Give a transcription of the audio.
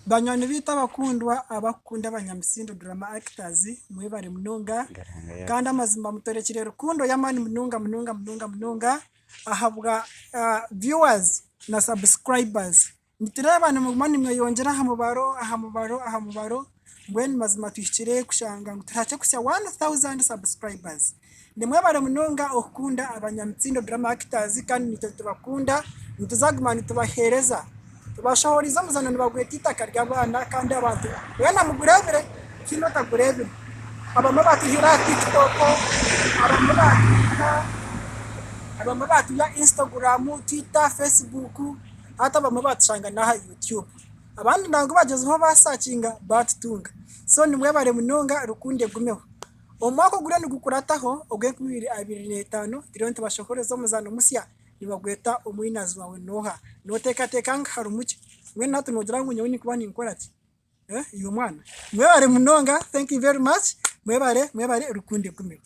Banywani baitu abakundwa abakukunda Abanyamitsindo Drama Actors mwebare munonga kandi amazima mutorekire rukundo y'amaani munonga munonga munonga munonga ahabwa viewers na subscribers. Nitureeba nimuguma nimweyongyera aha mubaro aha mubaro aha mubaro mbwenu mazima tuhikire kushanga ngu tuhakye kuhitsya 1000 subscribers. Nimwebare munonga okukunda Abanyamitsindo Drama Actors kandi naitwe nitubakunda, nituza kuguma nitubaheereza. Tubashohorize omuzaano nibagweta eitaka ry'abaana kandi abantu weena mugureebire tihaine otagureebire. Abamwe batuhiire aha TikTok, abamwe batuha abamwe batuha Instagram, Twitter, Facebook, hati abamwe batushanga n'aha YouTube. Abandi nangwa bagyezaho basakinga batutunga. So nimwebare munonga rukundo egumeho. Omwaka oguriyo nigukurataho ogw'enkumi ibiri 25 turiyo nitubashohoreza omuzaano musya nibagweta Omwinazi Waawe N'oha? Nooteekateeka ngu harimu ki? Mbwenu hati noogira ngu nyowe ninkuba ninkora ki? Iwe mwana. Mwebare munonga, thank you very much, mwebare, mwebare, rukundo egumeho.